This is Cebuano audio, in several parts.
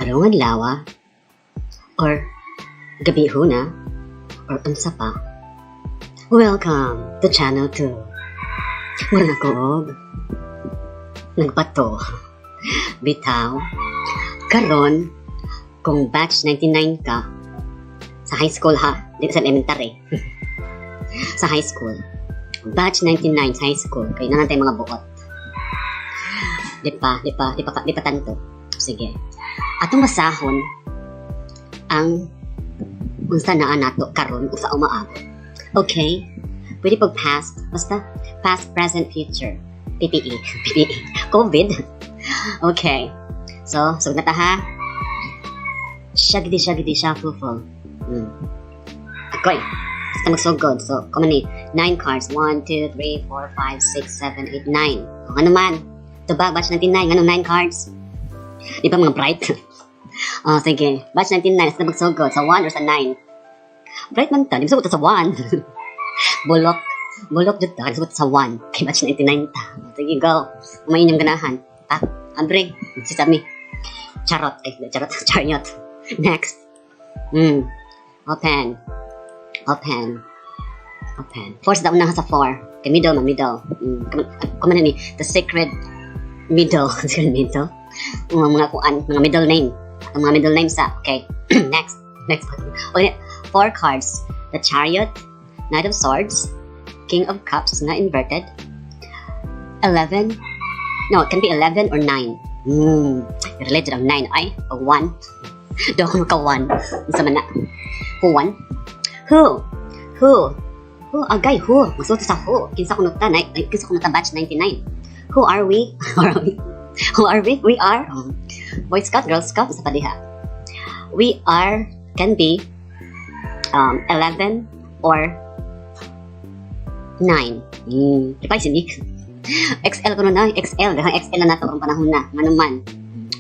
Karong adlaw or gabi huna or unsa pa. Welcome to Channel 2. Mura ko og nagbato. Bitaw. Karon kung batch 99 ka sa high school ha, di sa elementary. Sa high school. Batch 99 sa high school kay naa tay mga buot. Di pa, di pa, di pa, di pa tanto. Sige. Atong basahon ang unsa naa nato karon usa umaabot. Okay? Pwede pag past, basta past, present, future. PPE. PPE. COVID. Okay. So, sugod na ta ha. Shaggy shaggy shuffle. Akoy. Basta magsugod. So, kuan ni, 9 cards. 1, 2, 3, 4, 5, 6, 7, 8, 9. O, ano man? Tubag, batch 99. Anong 9 cards? Di ba mga bright? Oh, sige. Batch 99. Basta magsugod. Sa 1 or sa 9? Bright man ta. Di ba sa 1? Bulok. Bulok jud ta. Di sa 1. Kay batch 99 ta. Sige, go. May inyong ganahan. Ah, Andre. Sesame. Charot. Ay, charot. Chariot. Next. Open. Open. Open. Four sa una sa 4. Kay middle man, middle. Kuman ni the sacred middle. Sacred middle. Mga kuan, mga middle name. Ang mga middle name sa. Okay. Next. Next. Okay. Four cards. The Chariot, Knight of Swords, King of Cups na inverted, 11. No, it can be 11 or 9. Related ang 9 ay, o 1. Daw ko ka 1. Unsa man na? Who won? Who? Who? Who? Agay, who? Masuot sa who. Kinsa kuno ta? Ay, kinsa kuno ta batch 99? Who are we? Who are we? Who are we? We are Boy Scout, Girl Scout, sa padiha. We are can be 11 or 9. Di ba sinik? XL ko na, XL. Dahil XL na nato karong panahon na. Ngano man.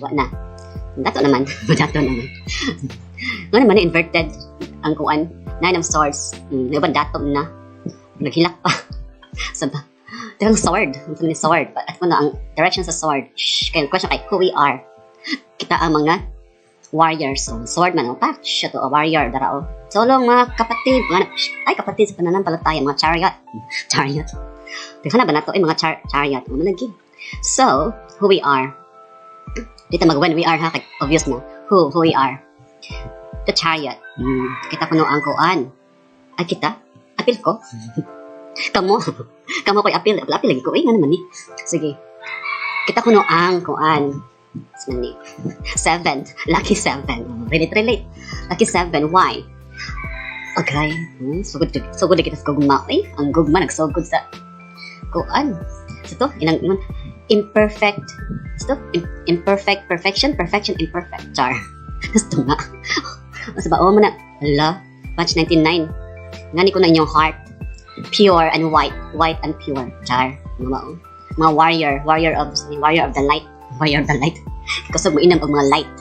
Wa na. Dato naman. Dato naman. Ngano naman inverted ang kuan. Nine of Swords. Iban dato na. Naghilak pa. Sa ba? Ang sword. Ang ni sword. At na ang direction sa sword. Shh. Kaya question kay who we are. Kita ang mga warriors. So, sword man. Oh, pa. Siya to, a warrior. Dara, oh. Solong mga kapatid. Mga, ay, kapatid sa pananampalataya. Mga chariot. Chariot. Teka na ba na to? Ay, mga chariot. Ano lagi? So, who we are. Dito mag when we are ha. Kay obvious na. Who we are. The Chariot. Kita ko no ang kuan. Ay, kita? Apil ko? Kamo. Kamo ko'y apil. Apil, apil lagi ko. Ay, nga naman ni. Sige. Kita ko no ang kuan. Ni. Seven. Lucky seven. Relate, relate. Lucky seven. Why? Okay. Sugod, sugod kita sa gugma. Ay, ang gugma nagsugod sa kuan. So to, inang imperfect. So to, imperfect perfection, perfection imperfect. Char. Gusto nga. Sa ba, mo na, ala, batch 99. Ngani ko na inyong heart. Pure and white. White and pure. Char. Mga ba, oh? Mga warrior. Warrior of the light. Warrior of the light. Kusog mo inam og mga light.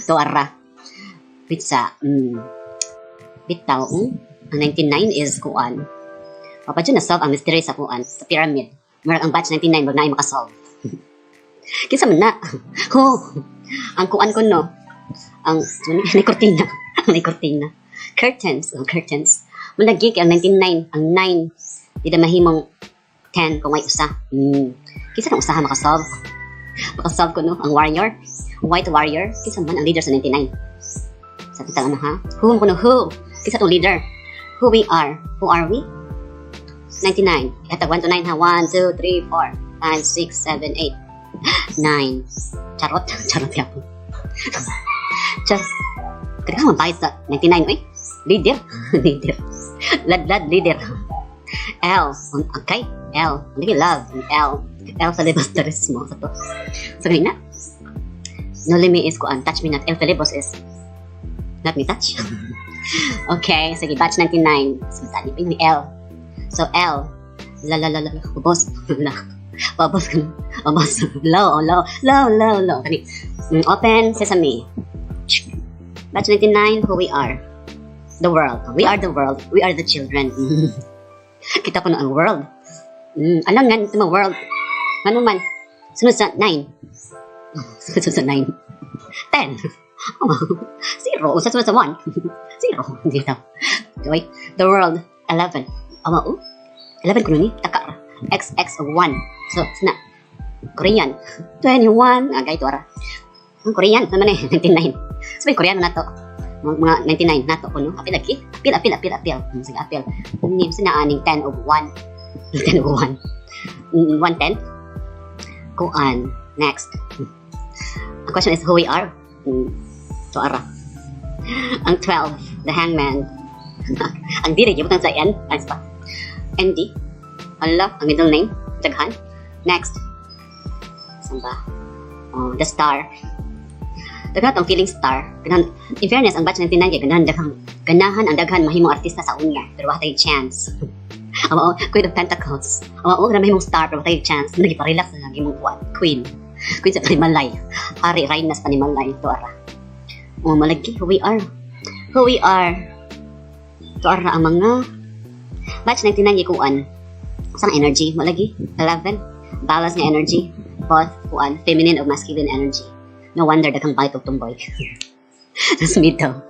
To ara. Pizza. Bitaw. Ang 99 is kuan. Papa na solve ang mystery sa kuan, sa pyramid. Murag ang batch 99 wag na ay makasolve. Kinsa man na? Ho. Ang kuan ko no. Ang may kortina. Ang may kortina. Curtains, oh, curtains. Malagi kay ang 99, ang 9 di na mahimong 10 kung may usa. Kinsa nang usaha makasolve? Makasolve ko no, ang warrior. White warrior. Kinsa man ang leader sa 99? Sa kita ano ha? Who ko no who? Kinsa tong leader? Who we are? Who are we? 99. Ihatag 1 to 9 ha. 1, 2, 3, 4, 5, 6, 7, 8, 9. Charot. Charot yapon. Just, kaya ka mabayad sa 99, oy. Leader. Leader. Lad, lad, leader. L. Okay. L. Ano yung love? L. L sa libos turismo. Sa to. So, ganun na. Noli me is kuan. Touch me not. L Filibos is let me touch. Okay. Sige, batch 99. So, saan yung L? So, L. La, la, la, la. Ubos. La. Ubos ka. Ubos. Low, low, low, low, low. Kani. Open sesame. Batch 99, who we are. The world. We are the world. We are the children. Kita ko na ang world. Alam nga, ito mga world. Ano man? Sunod sa 9. Sunod sa 9. 10. Oh, 0. Unsa sa 1? 0. Dito. Wait. The world, 11. Ama, oh. 11 kuno ni. Taka ra. XX1. So, na. Korean. 21. Ah, gayto ara. Ang Korean, naman eh, 99. So, may Koreano na to. Mga 99 nato ko, no? Apil lagi. Apil, apil, apil, apil. Sige, apil. Ni sa naaning 10 of 1. 10 of 1. 110. Kuan. Next. Ang question is who we are. So, ara. Ang 12, the hangman. Ang diri, gibutang sa N. Ay, pa. ND. Hala, ang middle name. Daghan. Next. Saan ba? Oh, the star. Daghan ang feeling star. Ganahan, in fairness, ang batch 99 kay ganahan daghang ganahan ang daghan mahimong artista sa una, pero wa tay chance. Ang mao, Queen of Pentacles. Ang mao, ganahan mahimong star pero wa tay chance. Nagiparilax na lang imong kuan, Queen. Queen sa Panimalay. Ari Reyna sa Panimalay to ara. Oh, malagi who we are. Who we are. To ara ang mga batch 99 gikuan. Sang energy malagi 11, balance nga energy, both kuan, feminine o masculine energy. No wonder daghang balik og tumboy. Tas middle.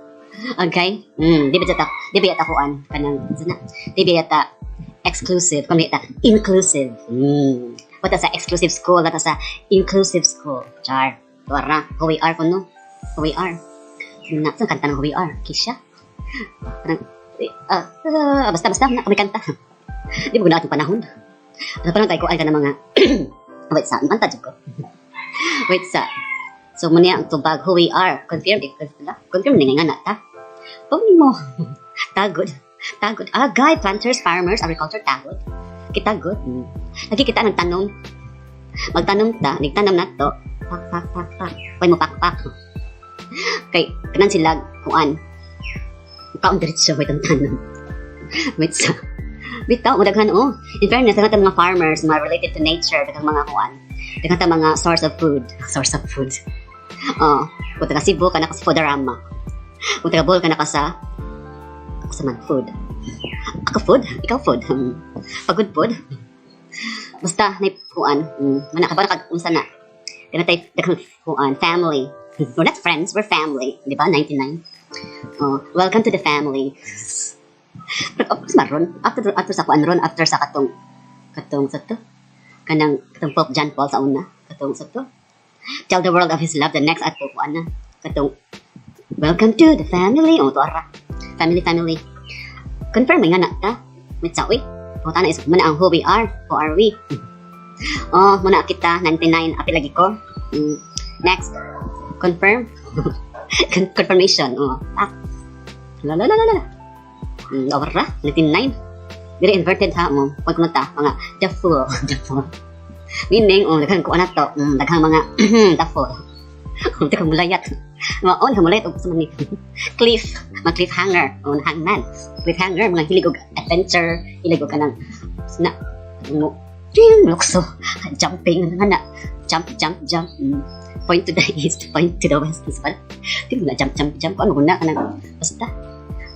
Okay? Di ba yata kuan kanang sana? Di ba yata exclusive, kami yata inclusive. Wata sa exclusive school, wata sa inclusive school. Char. Tuara, who we are kuno. Who we are. Na, sa kanta ng who we are? Kisha? Parang, basta, basta, na kami kanta. Di ba guna atong panahon? Ano pa lang tayo kuan ka ng mga, wait sa, kanta jud ko. Wait sa, so mo niya ang tubag, who we are. Confirm, eh, confirm, confirm ni nga na ta. Pag mo, tagod, tagod. Ah, guy, planters, farmers, agriculture, tagod. Kita good. Lagi kita ng tanom. Magtanom ta, nigtanom na to. Pak, pak, pak, pak. Pwede mo pak, pak. Kay, kanan sila, kuan. Kaon diretso, wait ang tanom. Wait sa, bitaw, madaghan oh. In fairness, daghan mga farmers, mga related to nature, daghang mga kuan. Daghan ta mga source of food. Source of food. Oh, kung taga Cebu ka na ka sa Foodorama. Kung taga Bohol ka na ka sa man food. Ako food, ikaw food. Pagod food. Basta nay kuan, mana ka ba nakag unsa na. Kana tay daghang kuan, family. We're not friends, we're family, di ba? 99. Oh, welcome to the family. Pero of course maron after sa kuan ron, after sa katong sa to kanang katong Pope John Paul sa una, katong sa to tell the world of his love, the next ato kuan na katong welcome to the family. Oh, to ara. Family, family. Confirm nga na ta. Wait sa, uy. Puta na is muna ang who we are. Who are we? Oh, muna kita 99, apil lagi ko. Next. Confirm. Confirmation. Oh. Ah. La la la la la. Over ra 99. Dili inverted ha mo. Pag kumanta mga the fool, the fool. Meaning, oh, daghang kuan na to, daghang mga the fool. Kung ka mulayat. Mga on ka mulayat og sa mga cliff, mga cliffhanger, oh, hangman. Cliffhanger, mga hilig og adventure, hilig og kanang na mo ting lukso, jumping nga na, jump, jump, jump. Point to the east, point to the west, sa di mo na jump, jump, jump. Ano na kanang basta.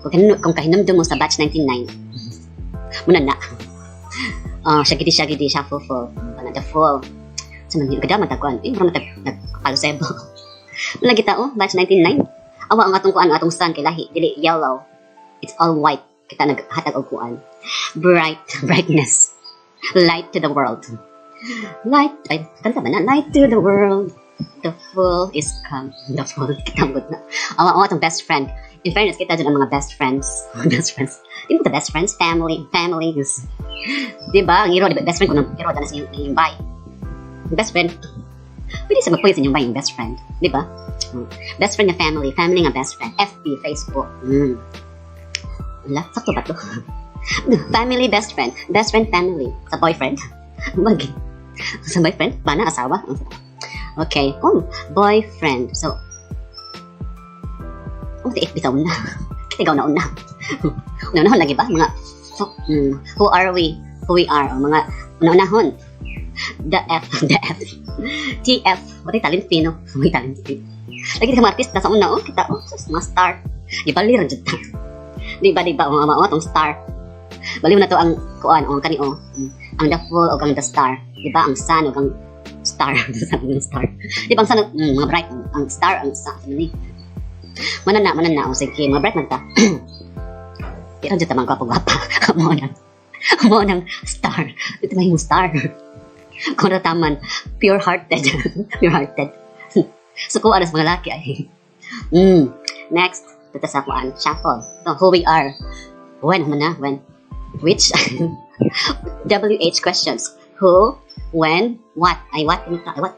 Kung kahinumdum mo sa batch 99, muna na. Ah, shagidi shagidi shuffle full, kana the full. Sa man kada matagkuan, eh mura matag nagpalosebo. Wala kita oh, batch 99. Awa ang atong kuan, atong sun kay lahi, dili yellow. It's all white. Kita naghatag og kuan. Bright, brightness. Light to the world. Light, ay, kanta ba na? Light to the world. The full is come. The full, kita mo na. Awa, awa atong best friend. In fairness, kita dyan ang mga best friends. Best friends. Di mo the best friends? Family. Families. Di ba? Ang iro, di ba? Best friend ko ng iro, dana sa inyong bay. Best friend. Pwede sa magpuyo sa inyong bay, yung best friend. Di ba? Best friend nga family. Family nga best friend. FB, Facebook. Wala, sakto ba to? Family, best friend. Best friend, family. Sa boyfriend. Mag. Sa boyfriend? Bana, asawa? Okay. Oh, boyfriend. So, oh, di FB sa una. Ikaw na una. Una-unahon lagi ba? Mga, who are we? Who we are? O, mga una-unahon. The F, the F. TF. What talent fee, no? May talent fee. Lagi ka mga artista sa una, oh, kita, oh, sus, mga star. Di ba, liran dyan ta. Di ba, mga tong star. Baliw na to ang kuan, oh, kani, oh. Ang the full o ang the star. Di ba, ang sun o ang Star. Sabi ng star. Di ba ang sun, mga bright, ang star, ang sa, ano ni? Mana na, mana na. O sige, mga bright man ta. Pero dyan tamang gwapa-gwapa. Mo nang star. Ito may mong star. Kung nataman, pure-hearted. Pure-hearted. So, kung ano sa mga laki ay. Next, dito sa kuan, shuffle. So, who we are. When, man na, when. Which, WH questions. Who, when, what. Ay, what, ano ka, ay, what.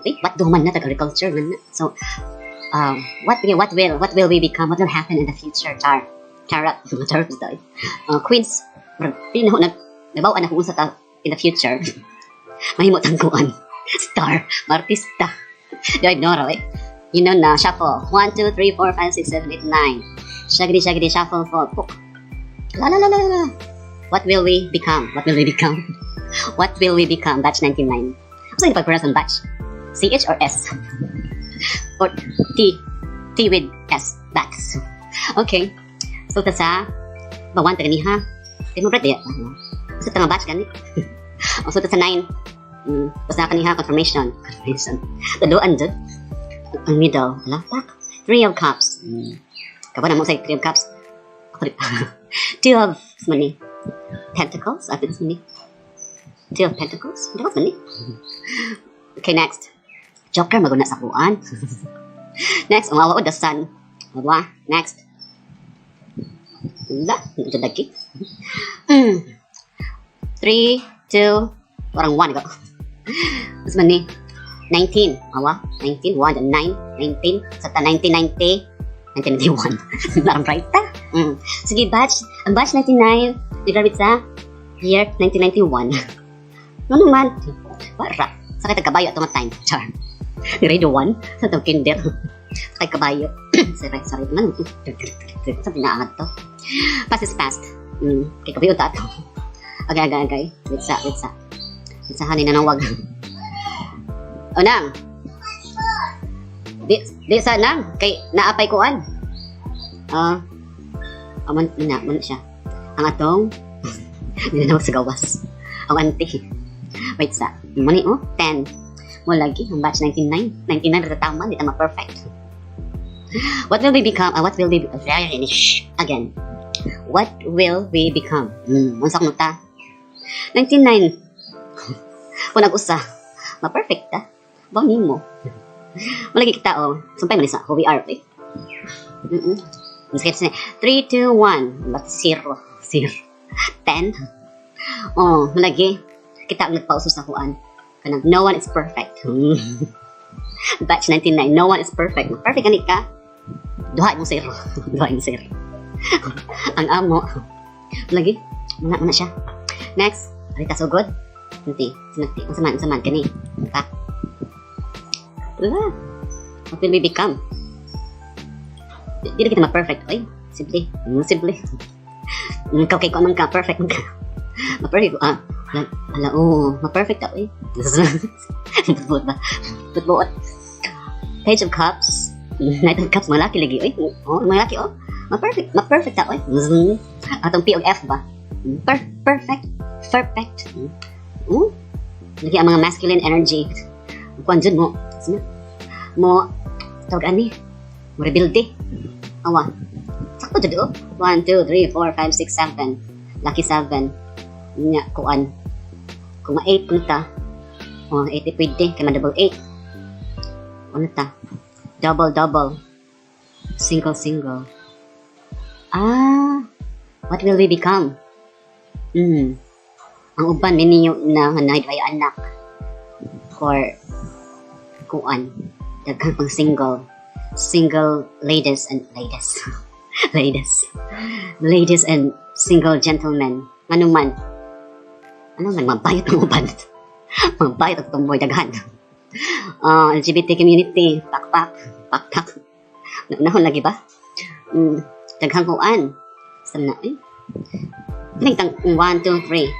Okay, what do man na, agriculture man na. So, what will we become? What will happen in the future? Char. Charot. Charot ito eh. Queens, pili na ho, nabawan ako unsa ta in the future. Mahimo tang kuan. Star. Artista. Di ignore eh. You know na, shuffle. 1, 2, 3, 4, 5, 6, 7, 8, 9. Shaggy, shaggy, shuffle, fall. Puk. La la la la la. What will we become? What will we become? What will we become? Batch 99. Ano sa pag-pronounce ng batch? CH or S? Or T? T with S. Batch. Okay. So, ta sa bawan ta ganiha. Di mo brad. Basta ta nga batch gani. O so ta sa 9. Basta kaniha confirmation. Confirmation. Taduan jud. Ang middle. Ala, pak. Three of Cups. Kaba na mo sa Three of Cups. Ako di. Two of money. Pentacles. I think money. Two of Pentacles. Pentacles money. Okay, next. Joker maguna sa kuan. Next, ang awa the Sun. Awa, next. La, ito lagi. Three, two, parang one ko. Mas man ni? 19. Awa, 19, 1, 9, 19. Sa ta 1990, 1991. Parang right ta. Sige, batch. Ang batch 99, nag-graduate sa year 1991. Ano naman? Para. Sa kay kabayo ato nga time. Char. Grade 1. Sa tong kinder. Sa kay kabayo. Sorry, sorry. Man, sa pinaangat to. Past is past. Kay kabayo ta ato. Okay. Wait sa, wait sa. Wait sa hanin nanawag. O nang. Di, di sa nang. Kay naapay kuan. Ah. Aman na, man siya. Ang atong ninanawag sa gawas. Ang auntie. Wait sa. Mani oh, 10. Mo lagi ang batch 99. 99 ra tama, di tama perfect. What will we become? What will we again? What will we become? Unsa kuno ta? 99. Kung nag-usa, ma-perfect ta. Ba nimo? Malagi kita oh. Sumpay man sa who we are. Eh. Masakit sa 3, 2, 1. Ba't 0? 0. 10. Oh, malagi. Kita ang nagpauso sa kuan. Kanang no one is perfect. Batch 99, no one is perfect. Perfect gani ka. Duha mo zero. Duha mo zero. Ang amo. Lagi. Muna muna siya. Next. Arita sugod. Nanti. Sinati. Unsa man, unsa man kani. Pa. Wala. What will we become? Di di na kita ma-perfect. Oy, simple. Simple. Ikaw kay ko man ka, perfect man ka. Ma-perfect ko. Ah, ala, ala, oo, ma-perfect ka, oy. Buot ba? Buot. Page of Cups. Knight of Cups, mga laki lagi, oy. Oh, mga laki, oh. Ma-perfect, ma-perfect ka, oy. Atong P o F ba? Perfect. Perfect. Oh. Lagi ang mga masculine energy. Kuan jud mo. Sino? Mo, tawag ani? Mo rebuild. Awa. Sakto jud oh. 1, 2, 3, 4, 5, 6, 7. Lucky 7. Nya, kuan. Kung ma-8 kun ta. Oh, 8 pwede. Kay ma-double 8. Ano ta? Double, double. Single, single. Ah, what will we become? Ang uban, minyo na nga ay anak. Or, kuan. Daghan pang single. Single ladies and ladies. Ladies. Ladies and single gentlemen. Ano man. Ano man, mabayot ang uban. Mabayot ang tumboy daghan. Ah, LGBT community, pakpak, pakpak. Naunahon lagi ba? Daghang kuan. Sa na, eh. Piling tang 1, 2, 3.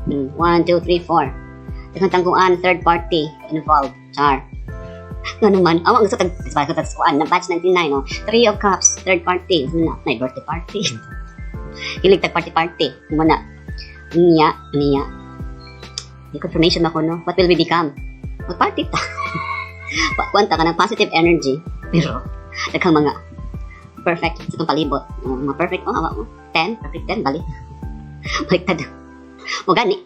1, 2, 3, 4. Daghang tangguan, third party involved. Char. Nga naman, awang gusto tag tag tag kuan na batch 99 oh. Three of Cups, third party. Na, may birthday party. Hilig tag party party. Muna. Niya, niya. May confirmation ako no. What will we become? Magparty ta. Kuan ta ka ng positive energy. Pero, daghang mga perfect sa itong palibot. Oh, mga perfect, oh, awa mo. 10, perfect 10, bali. Baliktad. Mo gani.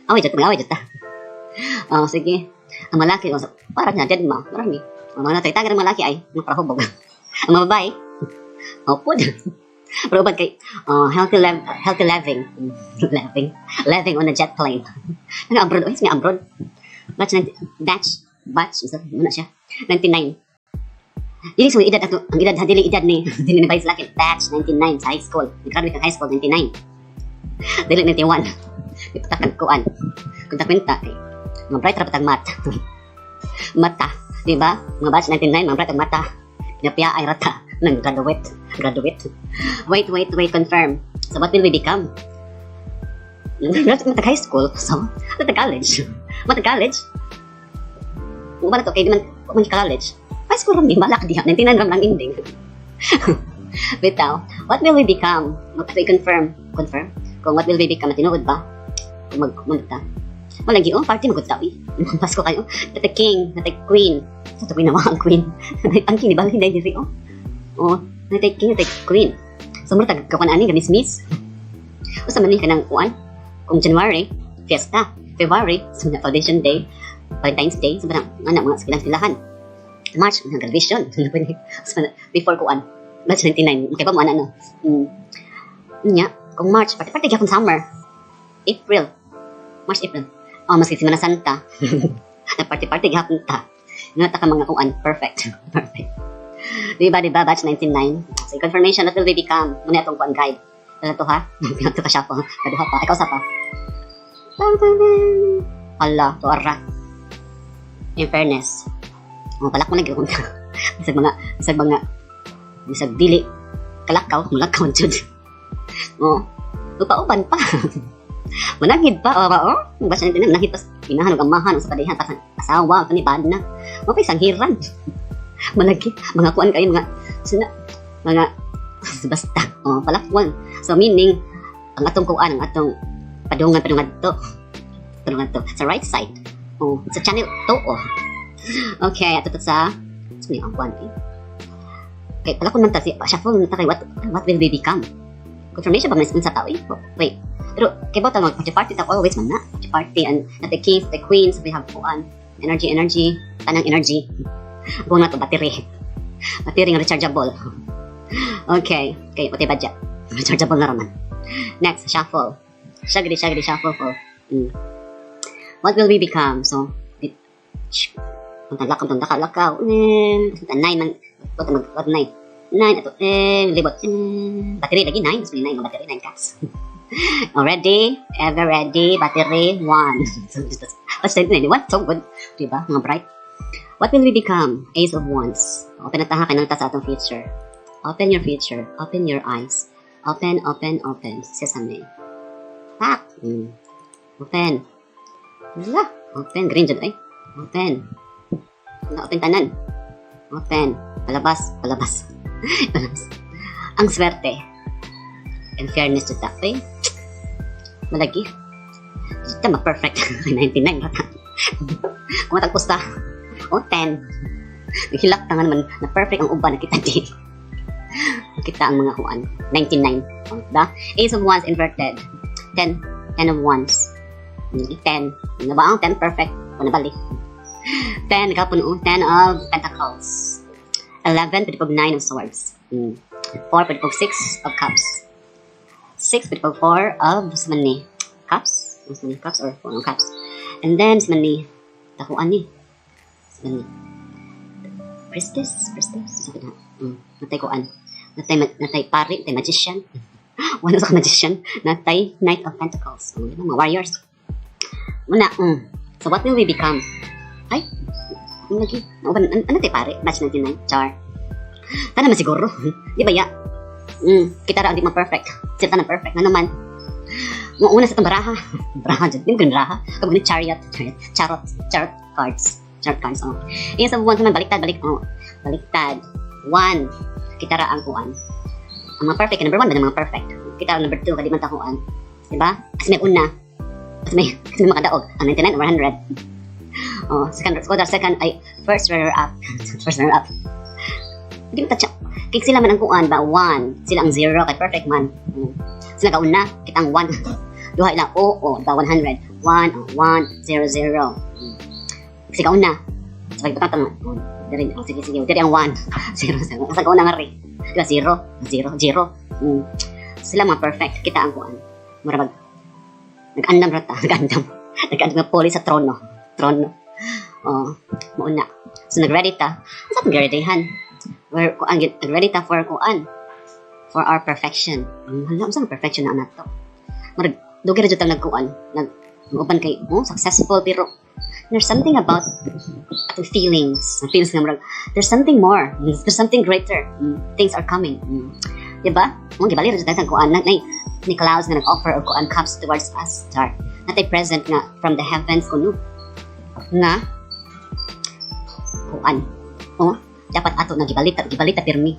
Away jud, away jud ta. Oh, sige. Ang malaki, oh, para na, dead ma. Marami. Ang mga natay ng malaki ay, mga parahubog. Ang mga babae, oh, pud. Pero uban kay oh, healthy living. Living. Living on a jet plane. Ano abroad? Oh, nga abroad. Batch 90, batch, isa, muna siya. 99. Dili sa edad ato, ang edad ha dili edad ni dili ni Vice Laki. Batch 99 sa high school. Nag-graduate ng high school 99. Dili 91. Ipatakan kuan. Kung kwenta kay mga bright ra patag mata. Mata, di ba? Mga batch 99, mga bright ang mata. Pinapiya ay rata nang graduate. Graduate. Wait, wait, wait, confirm. So what will we become? Matag high school, so matag college. Matag college. Kung ba na to, kay di man, man college. High school ram di, malak diha. 99 ram lang ending. Bitaw, what will we become? Mag-confirm. Confirm? Kung what will we become, tinuod ba? Kung mag ta. Wala oh, party magud ta, eh. Pasko kayo. Natay king, natay queen. Sa to queen na ang queen. Ang king, di ba? Hindi diri, oh. Oh, natay king, natay queen. So, mura tag kakuan ani, gamismis. Usa man ni kanang kuan. Kung January, fiesta. February, so na Foundation Day, Valentine's Day, so parang, ano, mga silang silahan. March, mga graduation. So, before kuan. Batch 99, okay ba mo, ano, ano? Nya, kung March, party-party gyapon summer. April. March, April. Oh, maski Semana Santa. Nagparty-party gyapon ta. Nga ta ka mga kuan, perfect. Perfect. Di ba, batch 99? So, confirmation, what will we become? Muna itong kuan guide. Dala to ha? Ito ka siya po. Kaduha pa. Ikaw sa pa. Ala, to ara. In fairness, oh, palak mo lagi kung bisag mga, bisag dili, kalakaw, mulakaw jud. Oh, upauban pa. Mananghid pa, oh, oh, basta nito mananghid pa, inahan ug amahan sa padihan pa asawa, kani bad na. Mo pa isang hiran. Malagi, mga kuan kayo mga sina, mga basta, oh, palakwan. So meaning ang atong kuan, ang atong padungan padungan to. Padungan to sa right side. Oh, sa channel 2 oh. Okay, ato to sa sa ang kuan eh. Okay, pala kung nanta si shuffle nanta kay what will we become? Confirmation ba man sa tao eh? Oh, wait. Pero kay bota mag party party ta always man na. Party party and at the kings, the queens, we have kuan. Energy, energy, tanang energy. Kung na to battery. Battery nga rechargeable. Okay, okay budget. Rechargeable na raman. Next, shuffle. Shaggy, shaggy, shuffle po. What will we become? So, di, shh. Ang lakaw, ang lakaw, lakaw. Eh, nine man, what mag, what nine? Nine, ito, eh, libot. Eh, battery lagi, nine. Mas nine, battery, nine cats. Already, ever ready, battery, one. So, just, what's that? What? So good. Diba? Mga bright. What will we become? Ace of Wands. Open na taha, kay sa atong future. Open your future. Open your eyes. Open, open, open. Sesame. Pak! Open. Wala. Open. Green dyan, ay. Open. Wala, open tanan. Open. Palabas. Palabas. Palabas. Ang swerte. In fairness to that, ay. Malagi. Ito ma-perfect. 99 ba? Kung matagpos ta. O, 10. Naghilak ta nga naman na perfect ang uban. Nakita di. Nakita ang mga kuan. 99. O, diba? Ace of Wands inverted. 10. 10 of Wands. 10. Ano ba ang 10 perfect? O, nabali. 10. Kapon, oh, 10 of Pentacles. 11, pwede pag 9 of Swords. 4, pwede pag 6 of Cups. 6, pwede pag 4 of mani. Cups? Mani cups or 4 of cups. And then, mani. Takuan ni. Mani. Priestess? Priestess? Sabi na. Natay kuan. Natay pari, natay magician. Wala sa magician. Natay Knight of Pentacles. Oh, yun ang mga warriors. Muna. So, what will we become? Ay, ano lagi? Nauban, ano tayo pare? Batch 99? Char. Tana man siguro. Di ba ya? Kita ra ang di man perfect. Sila tanan perfect. Ano man? Mo una sa itong baraha. Baraha dyan. Di mo ganun baraha. Kapag ni chariot. Chariot. Charot. Charot cards. Charot cards. Oh. Iya sa buwan naman, baliktad, balik. Oh. Baliktad. One. Kita ra ang kuan. Ang mga perfect. Number one ba ng mga perfect? Kita ra number two. Kadi man takuan. Diba? Kasi may una. Kasi may makadaog. Ang 99 or 100. Oh, second, or second, ay, first runner up. First runner up. Hindi mo ta kay sila man ang kuan ba, one. Sila ang zero, kay perfect man. Sila kauna, kitang one. Duha ila, o, o, ba, 100. 1, 1, 0, 0. Kasi kauna. Sa pagpatang, oh, diri, oh, sige, sige, diri ang 1. 0, 0. Sa kauna nga rin. Di ba, 0, 0, 0. Sila mga perfect. Kita ang kuan. Mura mag, nag-andam rata, nag-andam. Nag-andam nga puli sa trono. Trono. Oh, mauna. So nag-ready ta. Asa pag readyhan? Where kuan nag-ready ta for kuan? For our perfection. Hala, unsa ang perfection na nato? Murag dugay ra jud tang nagkuan, nag uban kay, oh, successful, pero there's something about atong feelings. Ang feelings nga murag there's something more. There's something greater. Things are coming. Diba? Mo gibali ra jud tang kuan na ni clouds nga nag-offer og kuan, cups towards us. Char. Natay present nga from the heavens kuno nga kuan. Oh, dapat ato na gibalita, gibalita pirmi.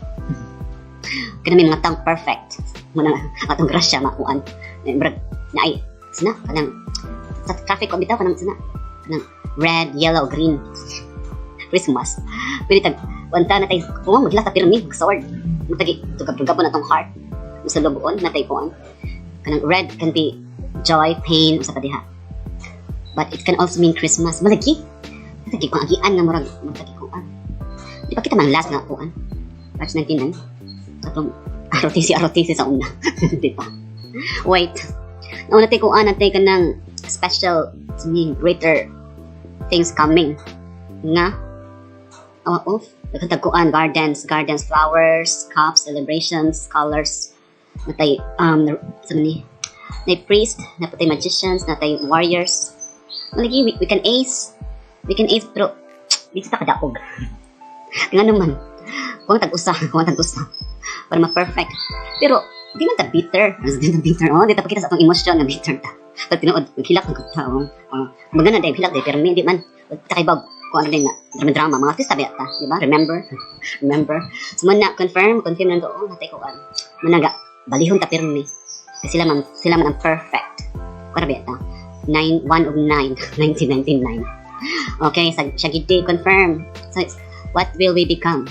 Kaya may mga taong perfect. Muna atong grasya makuan. Murag naay sina kanang sa traffic ko bitaw, kanang sina kanang red, yellow, green. Christmas. Pwede tag wanta na tay kung maghilak ta pirmi sword. Matagi tugab-tugab na tong heart. Sa loboon natay kuan. Kanang red can be joy, pain, usa pa diha. But it can also mean Christmas. Malagi. Matagi kung agian nga murag matagi kuan. Di pa kita man last nga kuan. Batch 99. Atong ROTC, ROTC sa una. Di pa. Wait. Nauna tay kuan, natay kanang special to me, greater things coming nga oh, oh daghan kuan, gardens, gardens, flowers, cups, celebrations, colors, natay sa ni nay priest, natay magicians, natay warriors. Malagi we can ace, we can ace, pero di ta kadaog nga naman kung tag-usa, kung tag-usa para ma-perfect, pero di man ta bitter, di ta bitter, oh, di ta pakita sa atong emosyon nga bitter ta. Pero tinuod maghilak ang ta, oh, oh. Magana dahil hilak dahil, pero hindi man ta kay bag kung ano din nga drama, drama, mga artista ba ta, di ba? Remember, remember. So man na confirm, confirm lang to, oh, natay kuan man nga balihon ta pirmi kasi sila man ang perfect kuan ba ta, 9 1 of 9 1999. Okay, sa siya gid confirm. So what will we become?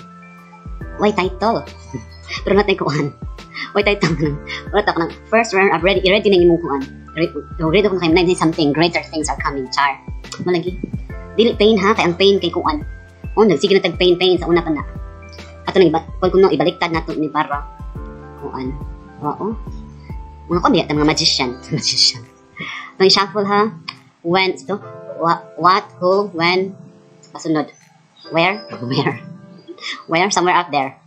Why title, pero natay kuan, why title nang wala ta kanang first runner up, ready, ready na imong kuan, ready ko na kayo, nine something, greater things are coming. Char. Malagi dili pain ha, kay ang pain kay kuan, oh, nagsige na tag pain, pain sa una pa na ato nang iba kung kuno ibaliktad nato ni para kuan. Oo, mga kuan biya mga magician, magician. Itong shuffle ha, when ito, what, who, when, kasunod where, where, where, somewhere out there.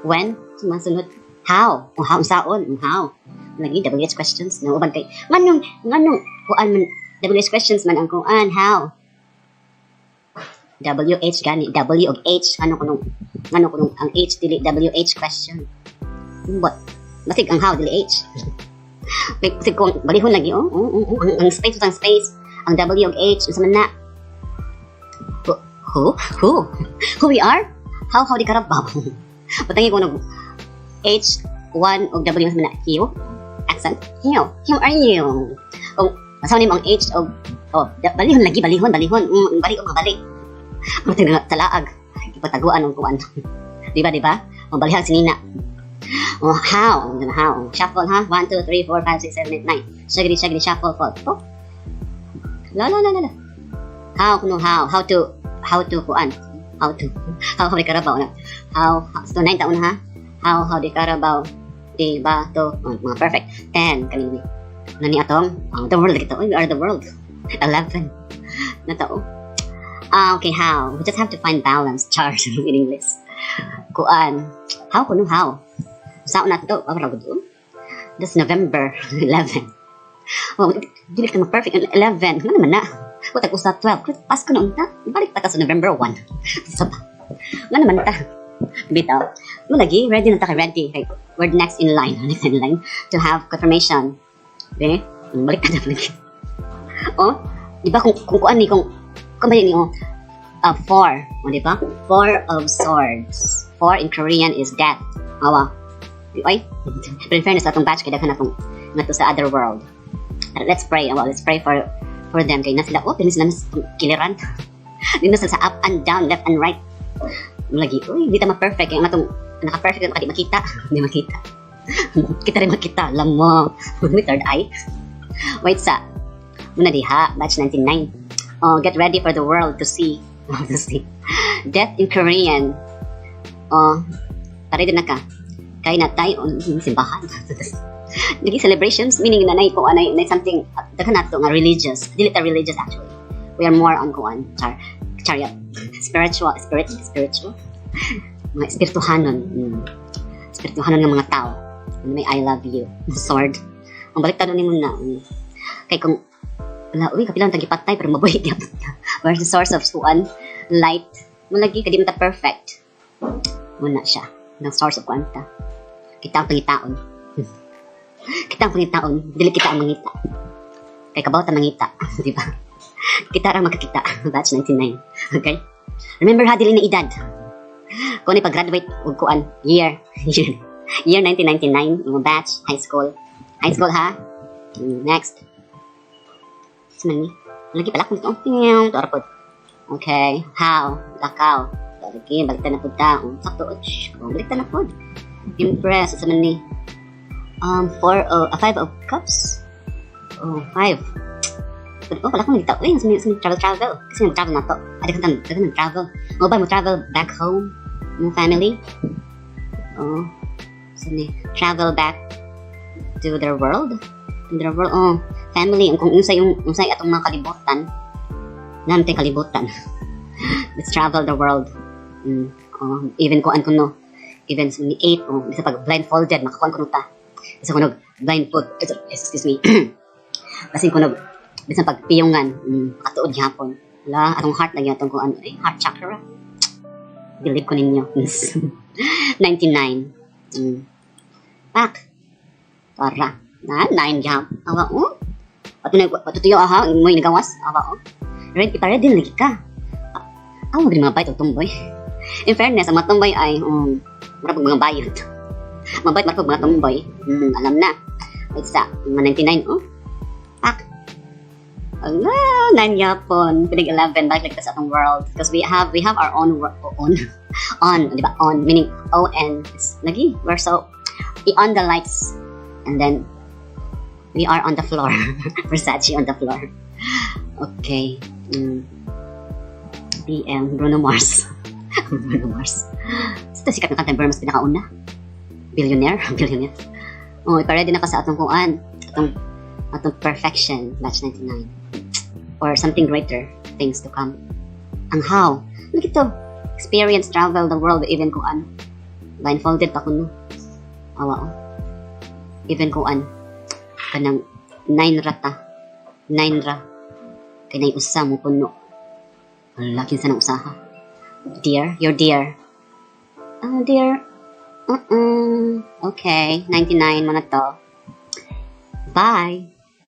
When, sumasunod how, oh, how unsaon, how. Lagi WH questions na uban kay nganong nganong kuan man, WH questions man ang kuan, how. WH gani, W og H, ano kunong ngano kunong ang H dili WH question? But basig ang how dili H. Basig kung balihon lagi, oh, ang space, ang space, ang W og H, unsa man na? Who, who, who, who we are? How di karabaw? Batangi ko nag H 1 og W man na Q accent. Who, who are you? Oh, basta nimo ang H og, oh, balihon lagi, balihon, balihon, balik og mga balik. Matag nga talaag. Ipataguan ang kuan. Di ba, di ba? O balihag si Nina. Oh, how? How? Shuffle ha? 1, 2, 3, 4, 5, 6, 7, 8, 9. Shaggy, shaggy, shuffle, fall. Oh. La, la, la, la, la. How, kuno, how? How to, kuan? How to? How di karabaw na? How, so 9 taon ha? How di karabaw? Di ba to? Oh, mga perfect. 10, kanini. Ano ni atong? Oh, the world kita. Oh, we are the world. 11. Na tao. Ah, okay, how? We just have to find balance. Charge in English. Kuan. How kuno, how? Saan na to? Oh, ra gud. This November 11. Oh, dili ka ma-perfect 11. Ano naman na? Wa tag usa 12. Pasko na unta. Balik ta ka sa November 1. Sa ba? Nga naman ta? Bitaw. Mo lagi ready na ta kay ready. Kay we're next in line. Next in line to have confirmation. Be? Balik ka na lagi. Oh, di ba kung kuan ni kung ba ni, oh, four, o di ba? Four of Swords. Four in Korean is death. Awa. Ay, but in fairness, atong batch kay daghan atong ngadto sa other world. Let's pray. Well, let's pray for For them, kay na sila, oh, pero sila na sa kiliran. Di na sila sa up and down, left and right. Lagi, uy, di ta ma-perfect. Kaya nga itong naka-perfect, di makita. Di makita. Kita rin makita. Alam mo. May third eye. Wait sa. Muna diha, batch 99. Oh, get ready for the world to see. To see. Death in Korean. Oh, pare din na ka. Kay na tayo, oh, simbahan. Nagi celebrations, meaning na nay ko anay nay something daghan nato nga religious. Dili ta religious, actually. We are more on kuan, char chariot. Spiritual, spirit, spiritual. Mga espirituhanon. Espirituhanon nga mga tao. May "I love you." Sword. Ang baliktad nimo na. Kay kung wala, uy, kapila ang tagipatay, pero mabuhi gyapon ta. Where's the source of kuan? Light. Mo lagi, kadi man ta perfect. Muna siya. Ng source of kuan ta. Kita ang pangitaon. Kita ang pangitaon. Dili kita ang mangita. Kay kabaw ta mangita. Di ba? Kita ra makakita. Batch 99. Okay? Remember ha, dili na edad. Kung ano pag-graduate, ug kuan, year. Year 1999, mga batch, high school. High school ha? Next. Sa man ni? Lagi pala kung ito. Ito pod. Okay. How? Lakaw. Lagi, baliktad na pod ta. Oh, sakto. Shh. Oh, baliktad na pod. Impress. Sa man ni? Four, oh, Five of Cups? Oh, five. Oh, wala akong nagtaw. Uy, sa travel, travel. Kasi nag-travel na to. Ada kang kang nag-travel. Mo ba mo travel back home? Mo family? Oh. So ni travel back to their world? To their world. Oh, family. Kung unsay yung unsay atong mga kalibutan. Nante kalibutan. Let's travel the world. Oh, even kuan ko no. Even sa ni eight, oh, bisa pag blindfolded, makakuan ko no ta. Bisa ko nog blindfold, excuse me. Basin ko nog bisan pag piyungan, katuod gyapon. Wala, atong heart lagi atong kuan, eh, heart chakra. Believe ko ninyo. 99. Pak. Tara. Na, 9 gyap. Awa, oh. Ato na, patutuyo aha, mo yung nagawas. Awa, oh. Ready, ipa-ready lagi ka. Ah, ah, mga bayot og tumboy. In fairness, ang mga tumboy ay, murag mga bayot. Mabait, murag mga tumboy. Alam na. Wait sa, mga 99, oh. Pak. Ala, 9 yapon. Pinig 11, balik lang sa atong world. Because we have our own, own, on, di ba? On, meaning O-N. It's, lagi, we're so, we on the lights. And then, we are on the floor. Versace on the floor. Okay. BM, Bruno Mars. Bruno Mars. Sa sikat na kanta, Bruno Mars pinakauna. Billionaire? Billionaire. Oh, ipa-ready na ka sa atong kuan. Atong perfection, batch 99. Or something greater, things to come. Ang how. Look ito. Experience, travel the world, even kuan. Blindfolded pa kuno. Awa oh. Even kuan. Kanang 9 rata. 9 ra. Kay nay usa mo puno. Wala, kinsa nang usaha. Dear, your dear. Oh, dear. Okay, 99 mo na to. Bye.